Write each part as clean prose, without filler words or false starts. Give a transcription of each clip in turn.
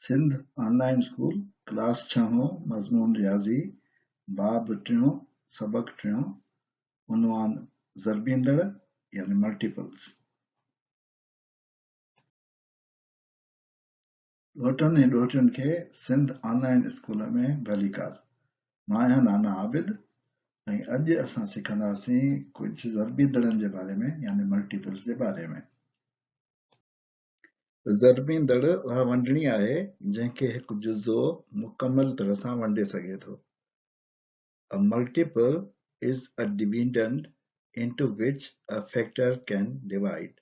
سنڌ آن line school class ڇهون مضمون رياضي باب ٽيون سبق ٽيون عنوان ضربيندڙ يعني ملٽيپلز. ڏوهٽن ۽ ڏوهٽين کي سنڌ آن لائين اسڪول ۾ ڀليڪار. مان آهيان نانا عابد ۽ اڄ اسان سکنداسين ڪجهه ضربيندڙن جي باري ۾ يعني ملٽيپلز جي باري ۾. ضربيندڙ اها ونڊڻي آهي جنهن کي هڪ جزو مڪمل طرح سان ونڊي سگهي ٿو. A multiple is a dividend into which a factor can divide.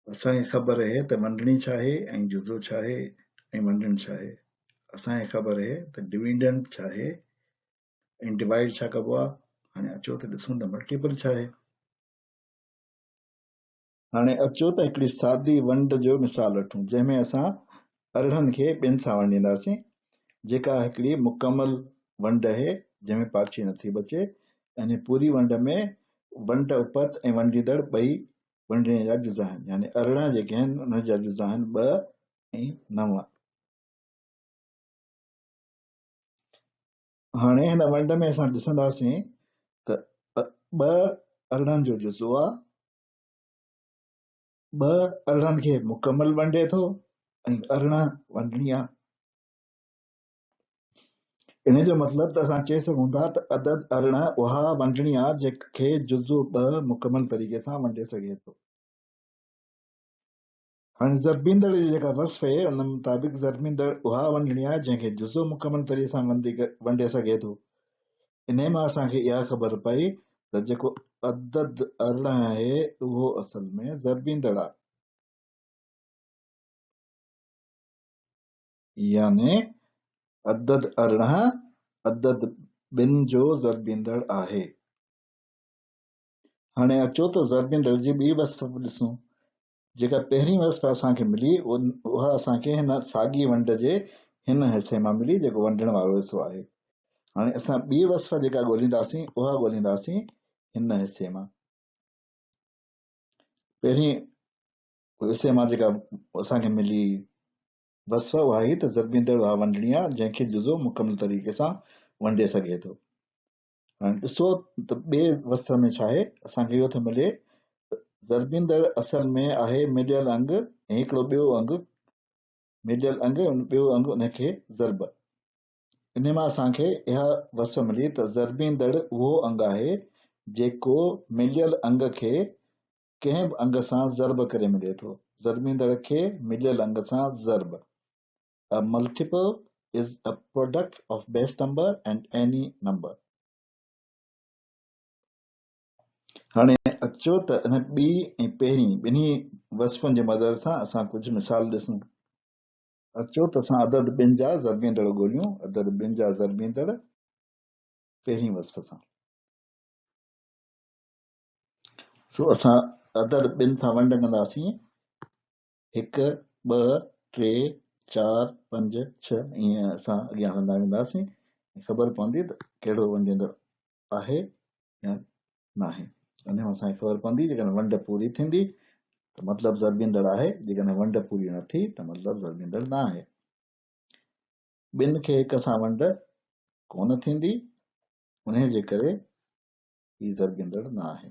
اسان کي خبر اهي ته ونڊڻي ڇا آهي ۽ جزو ڇا آهي ۽ ونڊڻ ڇا آهي. اسان کي خبر اهي ته ڊويڊنڊ ڇا آهي ۽ ڊوائيڊ ڇا ڪبو آهي. هاڻي اچو ته ڏسون ته ملٽيپل ڇا آهي. هاڻي اچو ته هڪڙي سادي ونڊ جو مثال وٺون، جنهن ۾ اسان 18 کي ٻن سان ونڊينداسين، جيڪا هڪڙي مڪمل ونڊ اهي، جنهن ۾ پاڇي نٿي بچي. يعني پوري ونڊ ۾ ونڊ اپت ۽ ونڊيندڙ ٻئي ونڊڻي جا جزا آهن، يعني 18 جيڪي آهن، انهن جا جزا آهن 2 ۽ 9. هاڻي هن ونڊ ۾ اسان ڏسنداسين ته 2 18 جو جزو آهي، 2 18 کي مڪمل ونڊي ٿو ۽ 18 ونڊڻي آ. ان جو مطلب ته اسان چئي سگهون ٿا ته عدد 18 اها ونڊڻي آ جنهن کي جزو 2 مڪمل طريقي سان ونڊي سگهي ٿو. هاڻي ضربيندڙ جي جيڪا وصف آهي ان مطابق ضربيندڙ اها ونڊڻي آهي جنهن کي جزو مڪمل طريقي سان ونڊي سگهي ٿو. انهي مان اسان کي اها خبر پئي ته جيڪو عدد 18 آهي اهو اصل ۾ ضربيندڙ آهي. يعني عدد 18 عدد ٻن جو ضربيندڙ آهي. هاڻي اچو ته ضربيندڙ جي ٻي وصف به ڏسون. جيڪا پهرين وصف اسان کي ملي اها اسان کي هن ساڳي ونڊ جي هن حصي مان ملي جيڪو ونڊڻ وارو حصو آهي. هاڻي اسان ٻي وصف جيڪا ڳولينداسين اها ڳولينداسين هن حصي مان. پهرين حصي مان جيڪا اسان کي ملي وصف اها هئي ته ضربيندڙ اها ونڊڻي آهي جنهن کي جزو مڪمل طريقي سان ونڊي سگهي ٿو. هاڻي ڏسو ته ٻئي وصف ۾ ڇا آهي، اسان کي اهو ٿو ملي ته ضربيندڙ اصل ۾ آهي مليل انگ ۽ هڪڙو ٻيو انگ مليل انگ ۽ ٻيو انگ ان کي ضرب. ان مان اسان کي اها وصف ملي ته ضربيندڙ اهو انگ آهي جيڪو مليل انگ کي ڪنهن به انگ سان ضرب ڪري ملي ٿو. ضربيندڙ کي مليل انگ سان ضرب. A multiple is a product of base number and any number. هاڻي اچو ته ان ٻي ۽ پهرين ٻنهي وصفن جي مدد سان اسان ڪجهه مثال ڏسون. اچو ته اسان عدد ٻن جا ضربيندڙ ڳوليون، عدد ٻن جا ضربيندڙ پهرين وصف سان. سو اسان عدد ٻن سان ونڊ ڪنداسين. هڪ، ٻه، ٽي، چار، پنج، ڇهه ائين اسان اڳيان هلندا وينداسين ۽ خبر پوندي ته ڪهڙو ونڊيندڙ آهي يا ناهي. انهي مان اسان کي خبر پوندي جيڪڏهن ونڊ پوري ٿيندي ته مطلب ضربيندڙ آهي، جيڪڏهن ونڊ پوري نه ٿي ته مطلب ضربيندڙ نه آهي. ٻن کي هڪ سان ونڊ ڪونه ٿيندي، انهي جي ڪري هي ضربيندڙ نه آهي.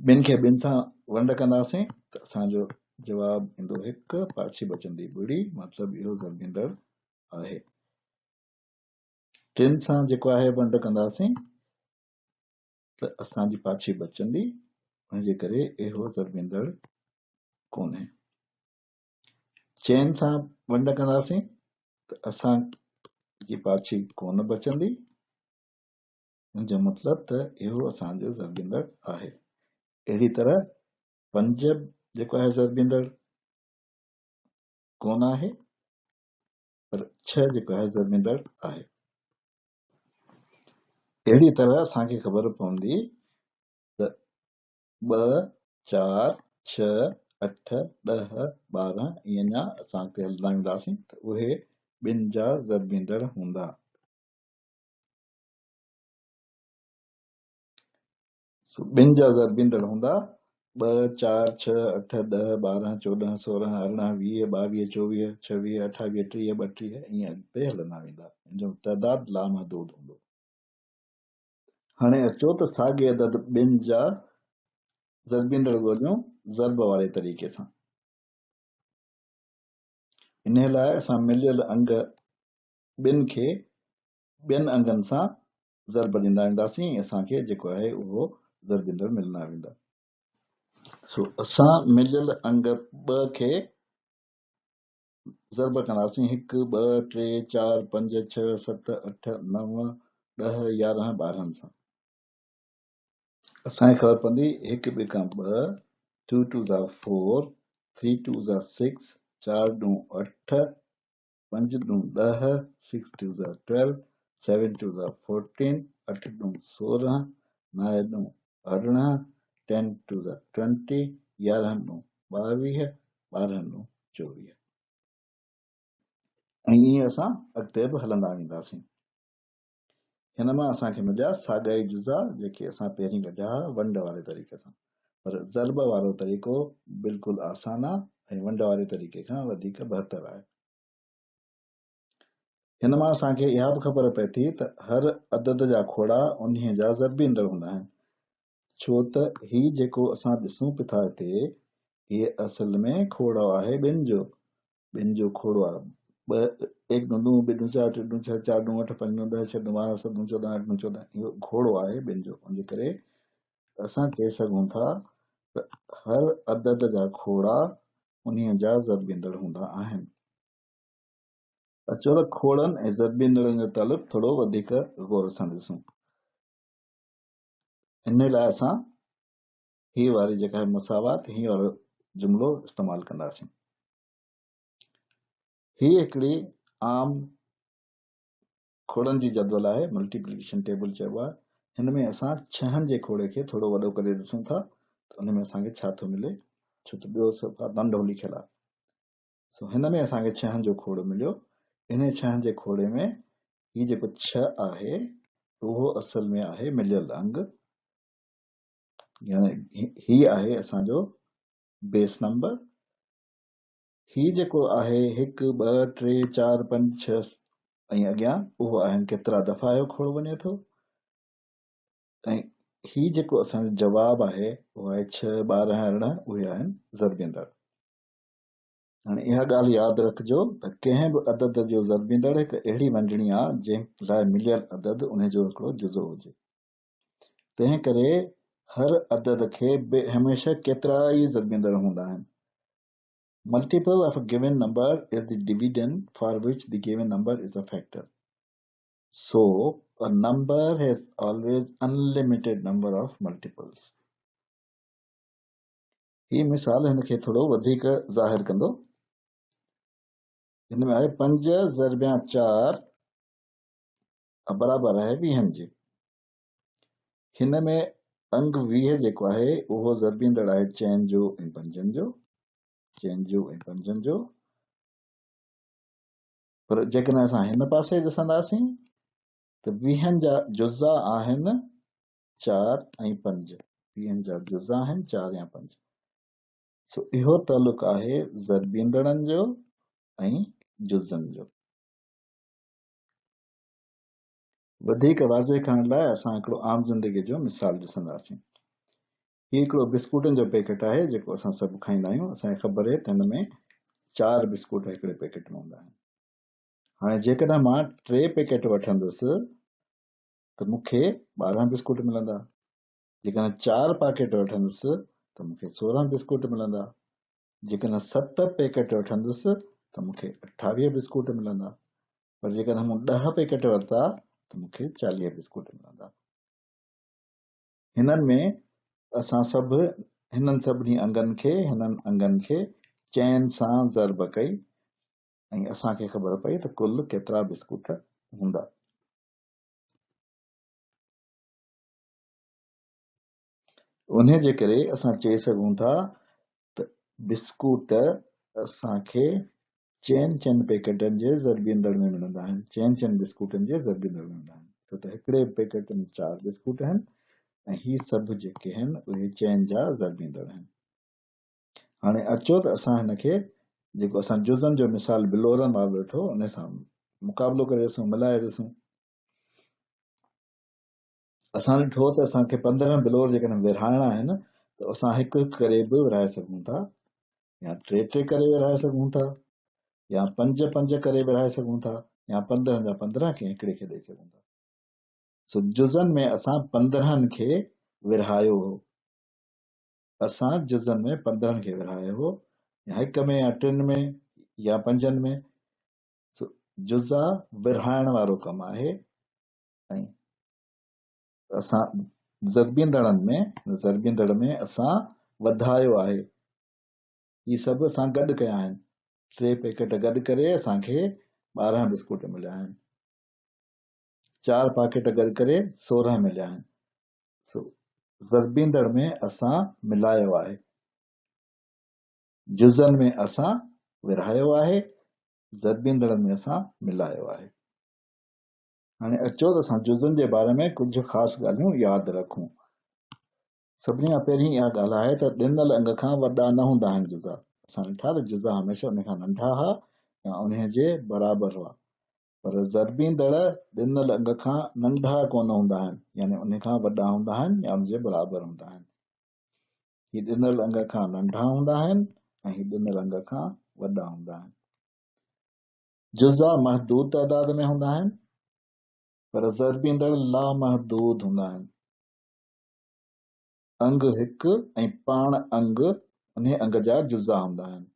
ٻن کي ٻن سان ونڊ ڪنداسين ته اسان جو جواب ايندو هڪ، پاڇي بچندي ٻڙي، مطلب اهو ضربيندڙ آهي. ٽن سان جيڪو آهي ونڊ ڪنداسين ته اسان جي پاڇي بچندي، ان جي ڪري اهو ضربيندڙ ڪونهي. چئن سان ونڊ ڪنداسين ته اسان جي پاڇي ڪونه بچندي. ان جو مطلب ته اهو اسان جو ضربيندڙ آهي. اهڙي طرح 5 جيڪو آهي ضربيندڙ ڪونه آهي پر 6 جيڪو آهي ضربيندڙ آهي. اهڙي طرح اسان کي خبر پوندي ته 2، 4، 6، 8، 10، 12 ائين اڃا اسان اڳتي هلندا وينداسين ته اهي ٻن جا ضربيندڙ هوندا. سو ٻن جا ضربيندڙ هوندا. ٻه، چار، ڇهه، اٺ، ڏهه، 12، 14، 16، 18، 20، 22، 24، 26، 28، 30، 32 ائين اڳتي هلندا ويندا. ان جو تعداد لامحدود هوندو. هاڻي اچو ته ساڳئي عدد ٻن جا ضربيندڙ ڳوليون ضرب واري طريقي سان. انهيء لاء اسان مليل انگ ٻن کي ٻين انگن سان ضرب ڏيندا وينداسين ۽ اسان کي جيڪو آهي اهو ضربيندڙ ملندا ويندا. سو اسان مليل انگ ٻه کي ضرب ڪنداسين هڪ، ٻه، ٽي، چار، پنج، ڇهه، ست، اٺ، نو، ڏهه، 11، 12 سان. اسان کي خبر پوندي هڪ ٻه کان ٻه، two twos are four, three twos are six, چار ڏون اٺ، پنج ڏون ڏهه، six twos are 12، seven twos are 14، اٺ ڏون 16، نو ڏون 18، ٽين ٽوز آر 20، 11 ڏون 22، 12 ڏون 24. ۽ ائين اسان اڳتي به هلندا وينداسين. هن مان اسان کي مليا ساڳيا ئي جزا جيڪي اسان پهرين ڪڍيا هئا ونڊ واري طريقي سان. پر ضرب وارو طريقو بلڪل آسان آهي ۽ ونڊ واري طريقي کان وڌيڪ بهتر آهي. هن مان اسان کي اها به خبر پئي ٿي ته هر عدد جا کوڙا انهيء جا ضربيندڙ هوندا آهن. ڇو ته هي جيڪو اسان ڏسون پي ٿا هتي، هيء اصل ۾ کوڙو آهي ٻن جو. ٻن جو کوڙو آهي. ٻه، ايڪ ڏون دو، ٻه ڏون چار، ٽي ڏون ڇهه، چار ڏون اٺ، پنج ڏون ڏهه، ڇهه ڏون 12، ست ڏون 14، اٺ ڏون 14. اهو کوڙو آهي ٻن جو. ان جي ڪري اسان چئي سگهون ٿا ته هر عدد جا کوڙا انهيء جا ضربيندڙ هوندا آهن. اچو ته کوڙن ۽ ضربيندڙن جو تعلق ٿورو وڌيڪ غور سان ڏسون. انهيء لاء اسان هي واري جيڪا آهي مساوات، هي وارو جملو استعمال ڪنداسين. هي هڪڙي عام کوڙن جي جدول آهي، ملٽيپليڪيشن ٽيبل چئبو آهي. هن ۾ اسان ڇهن جي کوڙي کي ٿورو وڏو ڪري ڏسون ٿا ته ان ۾ اسان کي ڇا ٿو ملي، ڇو ته ٻيو صفا ننڍو لکيل آهي. سو هن ۾ اسان کي ڇهن جو کوڙو مليو. انهي ڇهن جي کوڙي ۾ هي جيڪو ڇهه آهي اهو اصل ۾ آهي مليل انگ، يعني هي آهي اسان جو بيس نمبر. هي جيڪو آهي هڪ، ٻه، ٽي، چار، پنج، ڇهه ۽ اڳيان اهو آهن ڪيترا دفعا اهو کوڙ وڃي ٿو ۽ هي جيڪو اسان جو جواب آهي اهو آهي ڇهه، 12، 18 اهي آهن ضربيندڙ. هاڻي اها ڳالهه ياد رکجو ته ڪنهن به عدد جو ضربيندڙ هڪ اهڙي ونڊڻي آهي جنهن لاء مليل عدد انهي جو هڪڙو جزو هجي. تنهن ڪري هر عدد کي به هميشه ڪيترا ئي ضربيندڙ هوندا آهن. Multiple of a given number is the dividend for which the given number is a factor. So, a number has always unlimited number of multiples. هي مثال هن کي ٿورو وڌيڪ ظاهر ڪندو. هن ۾ آهي پنج ضربيان چار برابر آهي ويهن جي. هن ۾ انگ 20 جيڪو آهي اهو ضربيندڙ آهي چئن جو ۽ پنجن جو، چئن جو ۽ پنجن جو. پر جيڪڏهن اسان هن پاسي ڏسنداسين ته ويهن جا جزا آهن چار ۽ پنج، ويهن جا جزا آهن چار يا پنج. سو اهو تعلق آهي ضربيندڙن جو ۽ جزن جو. وڌيڪ واضح ڪرڻ لاء اسان هڪڙو عام زندگيء جو مثال ڏسنداسين. هي هڪڙو بسڪوٽن جو پيڪيٽ آهي جيڪو اسان سڀ کائيندا آهيون. اسان کي خبر آهي ته هن ۾ چار بسڪوٽ هڪڙي پيڪيٽ ۾ هوندا آهن. هاڻي جيڪڏهن مان ٽي پيڪيٽ وٺندس ته مون کي 12 بسڪوٽ ملندا. جيڪڏهن چار پاڪيٽ وٺندس ته مون کي 16 بسڪوٽ ملندا. جيڪڏهن ست پيڪيٽ وٺندس ته مون کي 28 بسڪوٽ ملندا. پر جيڪڏهن مون 10 پيڪيٽ ورتا ته مون کي 40 بسڪوٽ ملندا. هنن ۾ اسان سڀ هنن سڀني انگن کي هنن انگن کي چئن سان ضرب ڪئي ۽ اسان کي خبر پئي ته ڪل ڪيترا بسڪوٽ هوندا. انهيء جي ڪري اسان چئي سگهون ٿا ته بسڪوٽ اسان کي چئن چئن پيڪيٽن جي ضربيندڙ ۾ ملندا آهن، چئن چئن بسڪوٽن جي ضربيندڙ ۾ ملندا آهن، ڇو ته هڪڙي پيڪيٽ ۾ چار بسڪوٽ آهن ۽ هي سڀ جيڪي آهن اهي چئن جا ضربيندڙ آهن. هاڻي اچو ته اسان هن کي جيڪو اسان جزن جو مثال بلورن وارو ڏٺو ان سان مقابلو ڪري ڏسون، ملائي ڏسون. اسان ڏٺو ته اسان کي 15 بلور جيڪڏهن ورهائڻا آهن ته اسان هڪ هڪ ڪري به ورهائي سگهون ٿا يا ٽي ٽي ڪري ورهائي سگهون ٿا يا پنج پنج ڪري ورهائي سگهون ٿا يا 15 جا 15 ڪنهن هڪڙي کي ڏئي سگهون ٿا. سو جزن ۾ اسان 15 کي ورهايو هو. اسان جزن ۾ 15 کي ورهايو هو يا هڪ ۾ يا ٽن ۾ يا پنجن ۾. سو جزا ورهائڻ وارو ڪم آهي ۽ اسان ضربيندڙن ۾ ضربيندڙ ۾ اسان وڌايو آهي. هي سڀ اسان گڏ ڪيا آهن. ٽي پيڪيٽ گڏ ڪري اسان کي 12 بسڪوٽ مليا آهن. چار پاڪيٽ گڏ ڪري 16 مليا آهن. سو ضربيندڙ ۾ اسان ملايو آهي. جزن ۾ اسان ورهايو آهي. ضربيندڙن ۾ اسان ملايو آهي. هاڻي اچو ته اسان جزن جي باري ۾ ڪجهه خاص ڳالهيون ياد رکون. سڀني کان پهرين اها ڳالهه آهي ته ڏنل انگ کان وڏا نه هوندا آهن جزا. اسان ڏٺا ته جزا هميشه ان کان ننڍا ها يا انهي جي برابر هئا. پر ضربيندڙ ڏنل انگ کان ننڍا ڪونه هوندا آهن، يعني انهي کان وڏا هوندا آهن يا ان جي برابر هوندا آهن. هي ڏنل انگ کان ننڍا هوندا آهن ۽ هي ڏنل انگ کان وڏا هوندا آهن. جزا محدود تعداد ۾ هوندا آهن، پر ضربيندڙ لامحدود هوندا آهن. انگ هڪ ۽ پاڻ انگ انهي انگ جا جزا هوندا آهن.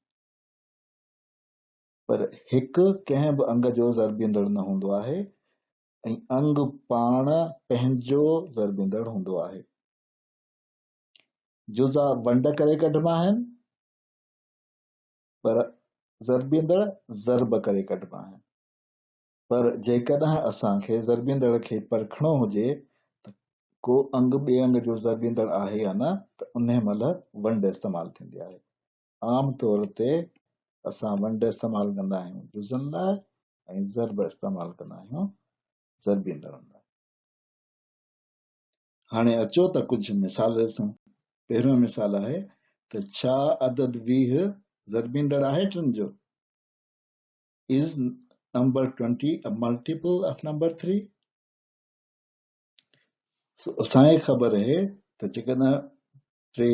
پر هڪ ڪنهن به انگ جو ضربيندڙ نه هوندو آهي ۽ انگ پاڻ پنهنجو ضربيندڙ هوندو آهي. جزا ونڊ ڪري ڪڍبا آهن، پر ضربيندڙ ضرب ڪري ڪڍبا آهن. پر جيڪڏهن اسان کي ضربيندڙ کي پرکڻو هجي ته ڪو انگ ٻئي انگ جو ضربيندڙ آهي يا نه ته انهي مهل ونڊ استعمال ٿيندي آهي. عام طور تي اسان ونڊ استعمال ڪندا آهيون جزن لاء ۽ ضرب استعمال ڪندا آهيون ضربيندڙن لاء. هاڻي اچو ته ڪجهه مثال ڏسون. پهريون مثال آهي ته ڇا عدد 20 ضربيندڙ آهي ٽن جو؟ Is number 20 a multiple of number 3? سو اسان کي خبر آهي ته جيڪڏهن ٽي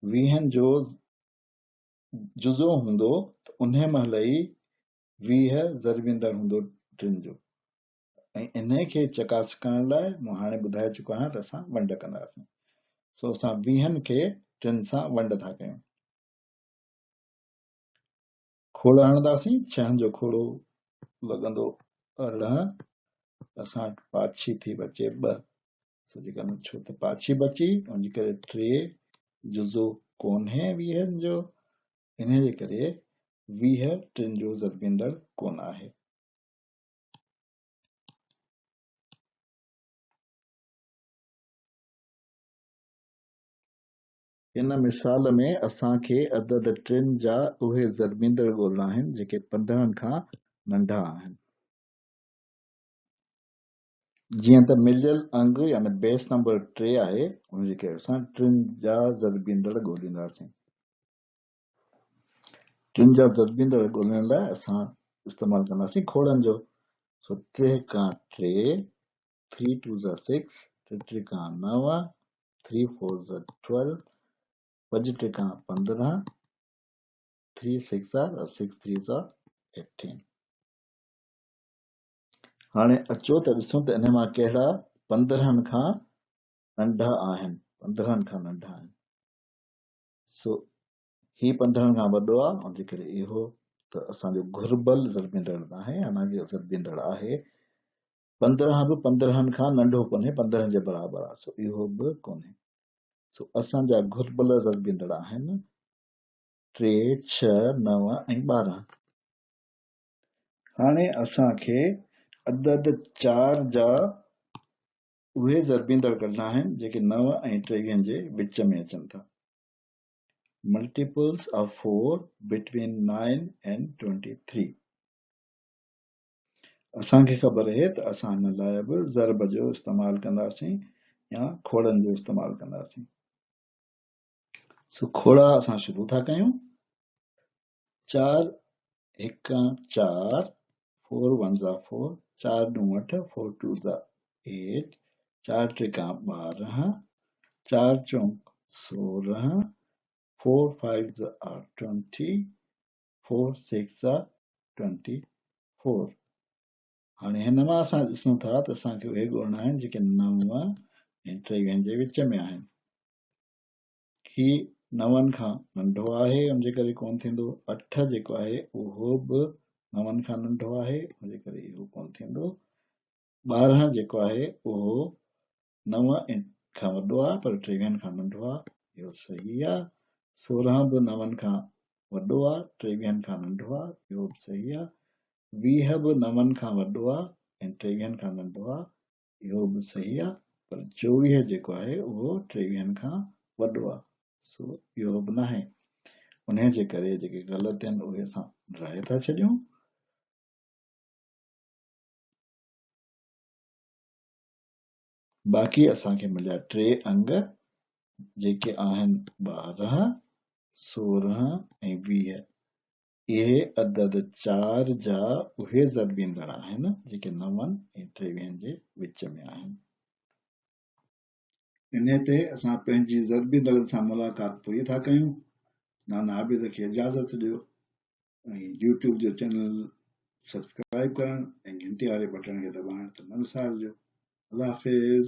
ويهن جو جزو هوندو ته انهي مهل ئي 20 ضربيندڙ هوندو ٽن جو ۽ انهي کي چڪاس ڪرڻ لاء مون هاڻي ٻڌائي چڪو آهيان ته اسان ونڊ ڪنداسين. سو اسان ويهن کي ٽن سان ونڊ ٿا ڪيون. کوڙ هڻنداسين، ڇهن جو کوڙو لڳندو 18، اسان وٽ پاڇي ٿي بچي 2، سو جيڪڏهن ڇو ته پاڇي بچي ان جي ڪري ٽي جزو ڪونهي ويهن جو، انهي جي ڪري 20 ٽن جو ضربيندڙ ڪونه آهي. هن مثال ۾ اسان کي عدد ٽن جا اهي ضربيندڙ ڳولڻا آهن جيڪي 15 کان ننڍا آهن. جيئن ته مليل انگ يعني بيس نمبر 3 آهي ان جي ڪري اسان ٽن جا ضربيندڙ ڳولينداسين. ٽن جا ضربيندڙ ڳولڻ لاء اسان استعمال ڪنداسين کوڙن جو. سو ٽي کان ٽي، ٿري ٽو زا سڪس، ٽي ٽي کان نو، ٿري فور زا ٽويلو، پنج ٽي کان 15، ٿري سڪس زا سڪس ٿري زا ايٽين. هاڻي اچو ته ڏسون ته انهن مان ڪهڙا 15 کان ننڍا آهن. 15 کان ننڍا آهن. سو هي 15 کان وڏو آهي ان جي ڪري اهو ته اسان جو گهربل ضربيندڙ ناهي، حالانڪه ضربيندڙ آهي. 15 به 15 کان ننڍو ڪونهي، 15 جي برابر آهي، سو اهو به ڪونهي. سو اسان جا گهربل ضربيندڙ آهن 3، 6، 9 ۽ 12. هاڻي اسان کي عدد 4 جا اهي ضربيندڙ ڪڍڻا آهن جيڪي 9 ۽ 23 جي وچ ۾ اچن ٿا. Multiples of 4 between 9 and 23. اسان کي خبر اهي ته اسان هن لاء به ضرب جو استعمال ڪنداسين يا کوڙن جو استعمال ڪنداسين. سو کوڙا اسان شروع ٿا ڪيون. چار هڪ چار، فور ون زا فور، چار ڏون اٺ، فور ٽو زا ايٽ، چار ٽيڪا 12، چار چونڪ 16، فور فائيو زا آر 20، فور سڪس زا 24. هاڻي هن مان اسان ڏسون ٿا ته اسان کي اهي ڳولڻا آهن جيڪي 9 ۽ 23 جي وچ ۾ آهن. هي نون کان ننڍو آهي ان جي ڪري ڪونه ٿيندو. 8 جيڪو آهي اهو به نون کان ننڍو آهي ان جي ڪري اهو ڪونه ٿيندو. 12 جيڪو آهي اهو 9 کان وڏو آهي پر 23 کان ننڍو آهي، اهو صحيح آهي. 16 به نون کان وڏو آهي، 23 کان ننڍو آهي، اهو به صحيح آهي. 20 به نون کان وڏو آهي ۽ 23 کان ننڍو آهي، اهو به صحيح آ پر 24 جيڪو آهي اهو 23 کان وڏو آ سو اهو به ناهي انهي جي ڪري جيڪي غلط آهن اهي اسان ڊاهي ٿا ڇڏيون. باقي اسان کي مليا ٽي انگ جيڪي آهن 12، 16 ۽ 20. اهي عدد چار جا اهي ضربيندڙ آهن جيڪي نون ۽ 23 جي وچ ۾ آهن. انهيء تي اسان پنهنجي ضربيندڙن سان ملاقات پوري ٿا ڪيون. نانا عابد کي اجازت ڏيو ۽ يوٽيوب جو چينل سبسڪرائيب ڪرڻ ۽ گهنٽي واري بٽڻ کي دٻائڻ ته نه وسارجو. الله حافظ.